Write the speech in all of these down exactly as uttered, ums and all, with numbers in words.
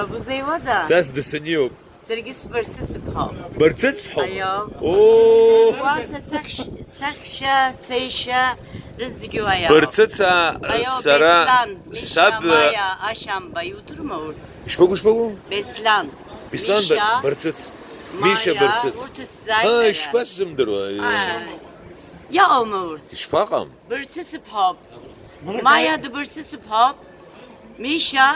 Сара бузеиуада? Са сдасаниоуп. Саргьы сбарцы сыԥҳауп. Барцыц ҳәа? Аио. Оо. Уа са сахьш-, сахьшьа, сеишьа, рызегьы уа иаауп. Барцыц, а, аио, сара Беслан, Миша, саб, Маиа, Ашамба, иудырума урҭ? Ишԥагу, ишԥагу? Беслан, Беслан Миша, Барцыц. Миша Маиа, Барцыц. Урҭ сзааит. А, ара. Ишԥасзымдыруа? А, иааума урҭ? Ишԥаҟам? Барцыц ԥҳауп. Маиа дбарцы сыԥҳауп. Миша.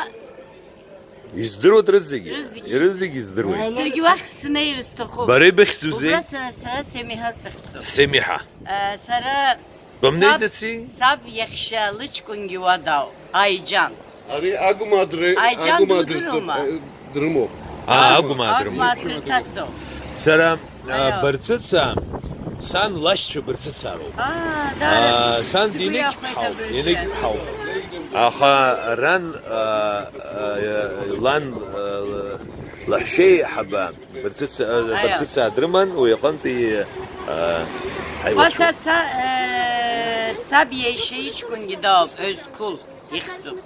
Издыруеит рызегьы. Рызегьы. Рызегьы издыруеит. Саргьы уахь снеир сҭахуп. Бара ибыхьӡузеи? Убра сара, сара Семиҳа сыхьӡуп. Семиҳа. Э, сара бымнеиӡаци? Саб, саб иахьа лыҷкәынгьы уа дауп. Аиџьан. Ари Агәмаа дры-, Аиџьан Агәмаа дры-, дудыруама? Дрымоуп. Аа, Агәмаа, Агәмаа дрымоуп. Агәмаа сырҭацоуп. Сара, а, аио, Барцыца, сан лашьцәа Барцыцароуп. Аа, дара, аа, сан сгәы иахәеит Еныкьԥҳауп, абыржәы. Еныкьԥҳауп. Аха ран, а, а, лан, а, лаҳәшьеиҳаба Барцыца, а, аио, Барцыцаа дрыман, уи аҟынтәи, а, ҳаилацәоуп. Са, са, э, саб иашьа иҷкәынгьы дауп, Озқәыл. Ихьӡуп.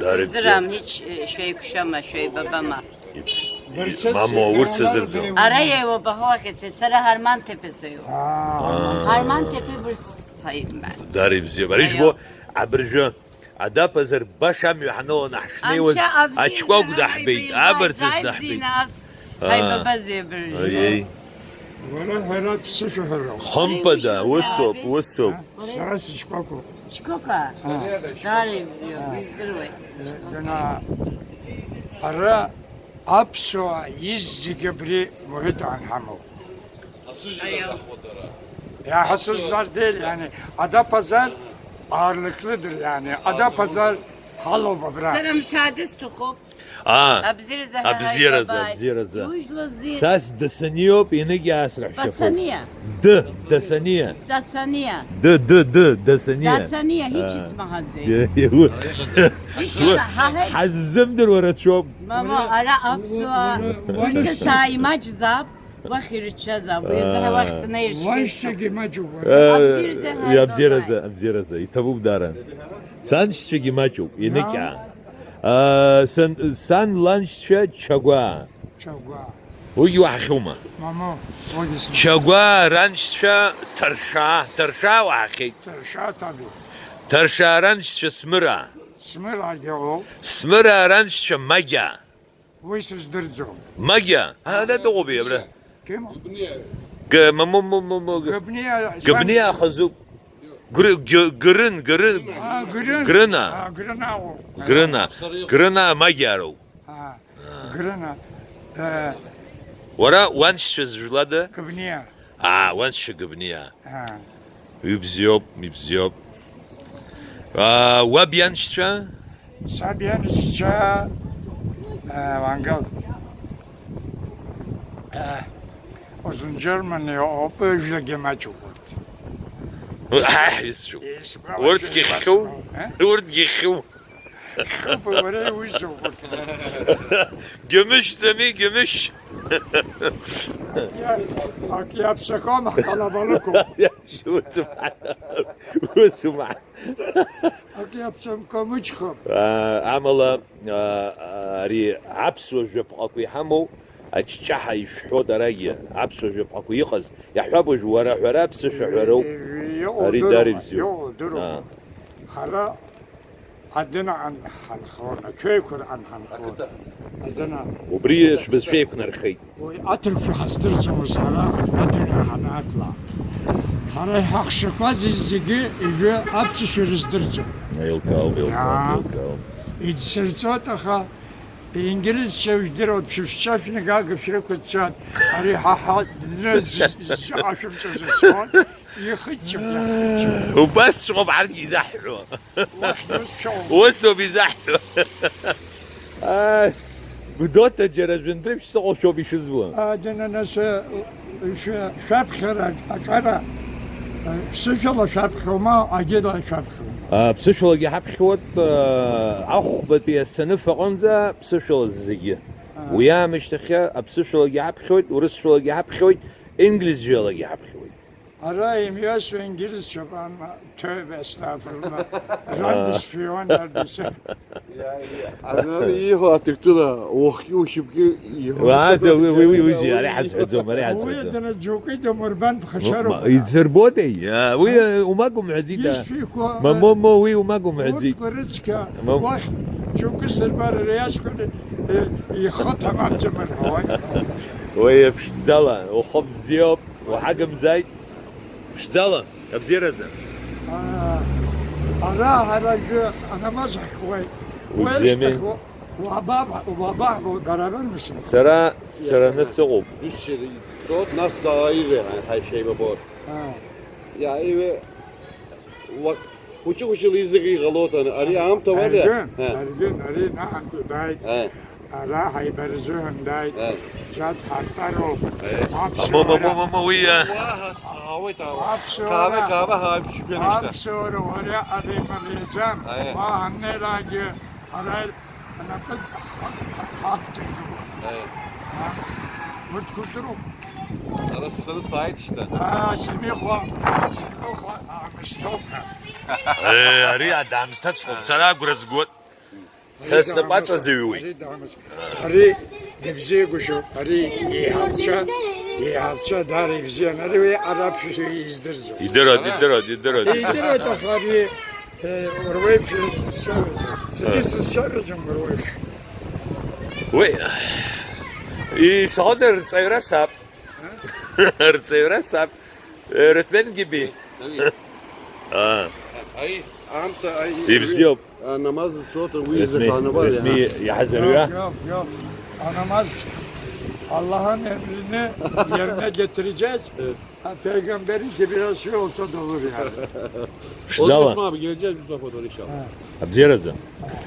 Дарбан? Сыздырам, ҳич, э, шәеиқәшәама, шәеибабама. Иԥс-, Барцыц мамоу, урҭ играма сыздырӡом. Ара иеиуа баҳауахьеит, сара Ҳарман Ҭеԥе саиуп. Аа. Ҳарман Ҭеԥе Барцыц ԥа иман. Дара ибзиоуп. Ари, аио, жәбо, абыржәы, адаԥазар баша амҩа ҳаныланы ҳшнеиуаз, анцәа абзиа ачкәагә даҳбеит, ҳаибабеит, абарҵаз даҳбеит. Ҳаибабазеи абыржәы? Аиеи. Уара ҳәара ԥсышәаҳәароуп. Хымԥада, усоуп, усоуп. Сара сыҷкәакәоуп. Ҷкәакәа? Аа. Дара ибзиоуп, издыруеит. Џьанаа, ара аԥсуаа изегьы абри муҳит анҳамоу. Аио. Иаҳасыззар дер, иани, адаԥазар аарлыклыдыр, иани, адаԥазар ҳалоуп абра. Сара мсаада сҭахуп. Аа, абзиаразы, абзиаразы, ҳәа абзиаразы. Иужәлози? Сас Дасаниоуп, инык иаасырҳәшьахоит. Басаниа. Д, Дасаниа. Дасаниа. Д, д, д, Дасаниа. Дасаниа, ҳичи Аа. Смаҳаӡеи. Е, е, у- Ҳичи ҳа-, ҳа-, ҳаззымдыруа рацәоуп. Мамо, ара аԥсуаа, уара, уара, урҭ уара, сааимаҷзаап, уахь ирыччазаап, уи азы ҳәа уахь Аа. Снаиршьхьеит. Уаншьцәагьы маҷуп, Э, уара. Абзиаразы, абзиаразы, абзиаразы, иҭабуп даара. Саншьцәагьы маҷуп, инык иаа. Аа, сан, сан ланшьцәа Чагәаа. Чагәаа. Уигьы уаҳахьоума? Мамоу, уигьы сымоуп. Чагәаа раншьцәа Ҭаршаа, Ҭаршаа уаҳахьеит. Ҭаршаа ҭабиоуп. Ҭаршаа раншьцәа Смыраа. Смыраагьы ыҟоуп. Смыраа раншьцәа Магьаа. Уи сыздырӡом. Магьаа? А, ара дыҟоуп, абра. Кем? Г-, ма-, ма-, ма-, ма-, ма-, Габниа, Габниа сан- хазуп. Гры-, г-, Грын, Грын. А, Грын. Грына. А, Грына ыҟоуп. Грына. Грына Магьаароуп. А, Грына. Э, Уара уаншьцәа зжәлада? Габниа. Аа, уаншьцәа Габниа. Аа. Ибзиоуп, ибзиоуп. Аа, уаб ианшьцәа? Саб ианшьцәа, аа, Вангал. Аа, Озун Џьармани иҟоуп, жәлагьы маҷуп урҭ. Аҳ, исшәу. Исгәалашәо Урҭгьы хьу? Ибасымоуп, а? Урҭгьы хьу? Хьуп, уара иуисуп урҭ. Гьамышьӡами, Гьамышь? Акы иа-, акы иаԥсахом, ҳкалабалықәуп. Усумҳа. Усумҳа. Акы иаԥсахом, мыџьхом. Аа, амала, аа, ари аԥсуа жәаԥҟақәа иҳамоу аҷҷаҳа ишәҳәоит арагьы, аԥсуа жәаԥҟақәа иҟаз, иаҳҳәап уажә, уара ҳәара, аԥсышәа ҳәароуп. Иҟоу Ари дырума, дареи бзиоу. Иҟоу дырума. Аа. Ҳара Адәынаҟан ҳанхон, ақьуеиқәараҟан ҳанхон. Ақыҭа. Адәына. Убри шәбызшәа еиқәнархеит. Уи аҭырқәа ҳаздырӡомызт ҳара адәынаҟа ҳанаатлак. Ҳара иҳахшақәаз зегьы ижәы аԥсышәа рыздырӡом. Еилкаауп, еилкаауп, Иа. Еилкаауп. Идсырҵоит, аха ингьырызцәа ижәдыруа ԥшьышәшәа шәнагага шәрықәыццат, ари ҳа ҳа дныз зшыҟашәымҵо зысҳәон. Ихыччап, иахыччап. Убасҵәҟьоуп ҳарҭгьы изаҳҳәо. Уахь дузцәоу. Усоуп изаҳҳәо. Ааи, Гәдоуҭа џьара жәындыршә сыҟоушәоуп ишызбо. Адәына нас, э, шәа-, шәаԥхьара аҿара, э, ԥсышәала шәаԥхьоума, агьыла шәаԥхьоума? А, ԥсышәалагьы ҳаԥхьуеит, а, ахәбатәи асаныф аҟынӡа ԥсышәала зегьы. Ага. Уи аамышьҭахьы аԥсышәалагьы ҳаԥхьоит, урысшәалагьы ҳаԥхьоит, инглизжәалагьы ҳаԥхьоит. Ара имҩасуа ингьырызцәоуп, ан-, ҭоуба, астафырла, жан Аа. Дышԥиуан, ардысы. Ана ииҳәо аҭырқәтәыла ухгьы-ухьыбгьы ииҳәо. Уаа, уи, уи, уи, уи, ари ҳазҳәаӡом, ари Уи ҳазҳәаӡом. Дара џьоукы идамырбан ԥхашьароуп. Ма, идзырбодеи? Иа, уи, Ҳа? Умак умҳәаӡеит, а. Ишԥиқәа, Ма, а, мо, мо, уи умак умҳәаӡеит. Урҭқәа рыцқьа Ма- уахь џьоукы сырбар, ари иасҳәоит, е, ихы ҭамамӡам рҳәоит. Уи ԥшӡала, ухы бзиоуп. Уҳагымзааит, ԥшӡала, абзиаразы. Аа, ара ҳара аӡәы анамаз ҳхуеит. Убзиами. Уеишьҭахь уа-, уабаб-, уабаҳбо, бара бырмысын. Сара, сара нас сыҟоуп. Ишьҭахь ицоит, нас дааиуеит, ҳа-, ҳаишеибабоит. Аа. Иааиуеит, уа-, Хәыҷы-хәыҷыла изыҟа иҟалоит, ан-, ари аамҭа уариа? Аргын, Ҳа. Аргын, ари наҟынтәи дааит. Ҳа. Ара ҳаибарзыҳәан дааит. Ҳа. Џьаҭ ҳартәароуп. Ҳа. Аԥсуара. Ма, ма, ма, ма, ма, уи, а. Уаҳа саауеит, ауаа. Аԥсуара. Каабе, каабе, ҳаабжьқәа нышьҭа. Аԥсуара уариа абеималеиӡам. Ҳа. Уаҳа ҳнеилакгьы ҳара Анапы ҳа-, ҳақәдыргылон. Е. А? Урҭ культуроуп. Сара, сара сааит шьҭа. Аа, Семихәа, Семихәа, аамысҭоуп ҳәа. Е, ари даамысҭаҵәҟьоуп, сара агәра згоит. Са снапаҵа зыҩуеит. Ари даамыс-, ари дыбзиагәышьоуп, ари еиҳабцәа, еиҳабцәа даара ибзиан, ари уи ара аԥшәма издырӡом. Идырит, идырит, идырит. Идырит, аха ари Уара уеиԥш сцәажәаӡом. Саргьы сызцәажәаӡом уара уеиԥш. Уи, ишәҳәозар, рҵаҩра саб. Рҵаҩра саб. Рыҭмен Гиби. Аа. Ayi, aamҭа, ayi, Ибзиоуп. Намаз цоит, уи Ресми, изыханабар, ресми иаҳа. Иаҳазырҩа. Yok, yok, yok. Anamaz Allah'ın emrini yerine getireceğiz. Evet. Peygamberin gibi bir şey olsa da olur yani. Ԥшӡала. Абзиаразы.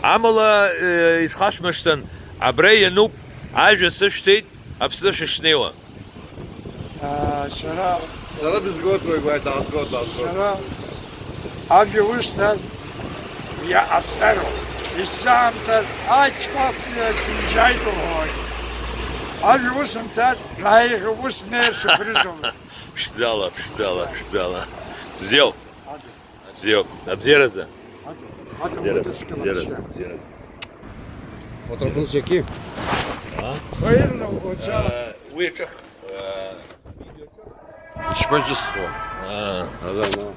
Амала, э, ишәхашәмыршҭын, Абра иануп, ажәа сышәҭеит, Аԥсны шәышнеиуа. Сара, сара дызгоит, уаҩ, уаҩ, даазгоит, даазгоит. Сара ажәа усҭар, иҟасҵароуп, исзаамҵар, аҷкәакәа сижьаит уҳәоит. Ажәа усымҭар, раиӷьу ус нер сыԥрызоуп. Ԥшӡала, ԥшӡала, ԥшӡала. Бзиоуп. Бзиоуп. Абзиаразы. Абзиаразы, абзиаразы, абзиаразы. Уи аҿых. Ишԥаҿысхуа? Аа. Ала, ала.